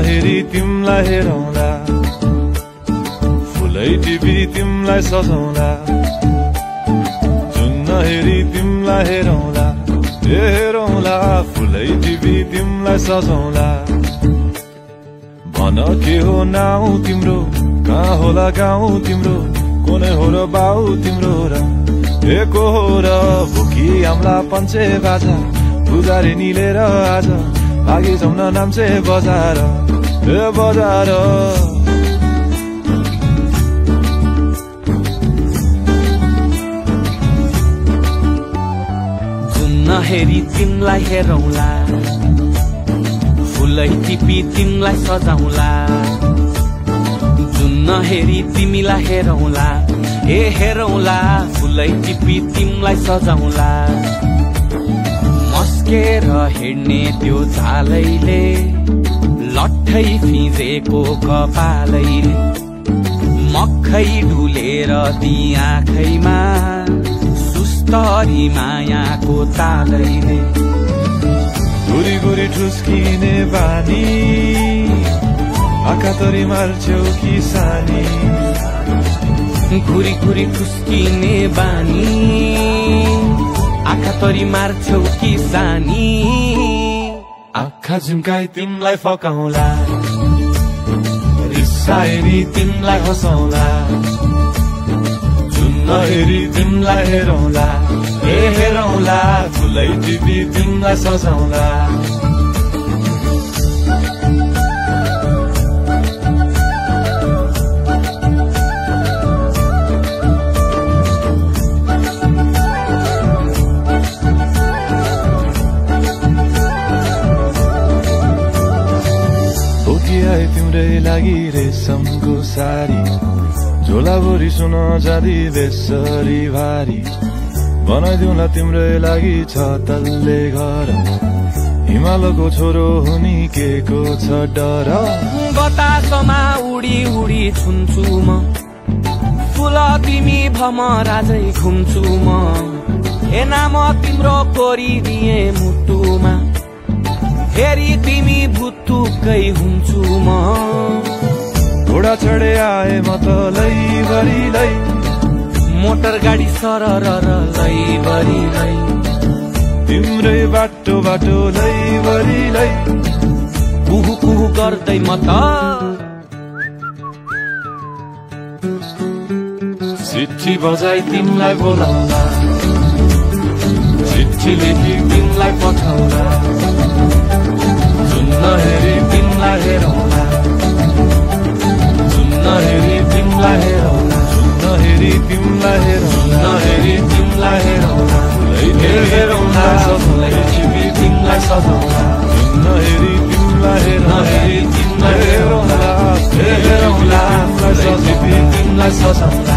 हेरी तिमलाई हेरौँला फुलै टिपी तिमलाई सजाउँला जुन हेरी तिमलाई हेरौँला हेरौँला फुलै टिपी तिमलाई सजाउँला भन के हो नाउँ तिम्रो कहाँ होला गाउँ तिम्रो कुनै हो र बाउ तिम्रो र को हो र भुकी आम्ला पञ्चे बाजा पुजारी निलेर आज भागी जाउन नाम्चे बजार बजार जुन हेरी तिमलाई हेरौँला फुलै टिपी तिमलाई सजाउँला जुन हेरी तिमीलाई हेरौँला हेरौँला फुलै टिपी तिमलाई सजाउँला मस्केर हिँड्ने त्यो झालैले लट्ठै फिजेको कपालैले मक्खै डुलेर ती आँखैमा सुस्तरी मायाको तालैले गुरी गुरी ठुस्किने बानी आँखातरी मार्छौ कि सानी घुरी घुरी ठुस्किने बानी आँखा तरी मार्छौ कि सानी आँखा झुम्काई तिमलाई फकाउँला रिसाएरी तिमलाई हँसाउँला जुन हेरी तिमलाई हेरौँला हेरौँला फुलै टिपी तिमलाई सजाउँला तिम्रै लागि रेशमको सारी झोलाभरि सुन जाँदी बेसरी भारी बनाइदिउँला तिम्रै लागि छ तल्ले घर हिमालको छोरो हुनी के को छ डर बतासमा उडी उडी छुन्छु म फुल तिमी भमराजै घुम्छु म नाम तिम्रो कोरिदिए मुटुमा हेरी तिमी भुत्तुकै हुन्छु म घोडा चढे आए म त लैभरि लै मोटर गाडी सरर लैभरि लै तिम्रै बाटो बाटो लैभरि लै कुहु कुहु गर्दै म त चिठी बजाई तिमलाई बोलाउँला चिठी लेखी तिमलाई पठाउँला जुन हेरी तिमलाई हेरौँला जुन हेरी तिमलाई हेरौँला जुन हेरी तिमलाई हेरौँला हेरी तिमलाई हेरौँला हेरौँला फुलै टिपी तिमलाई सजाउँला जुन हेरी तिमलाई हेरौँला तिमलाई हेरौँला हेरौँला फुलै टिपी तिमलाई सजाउँला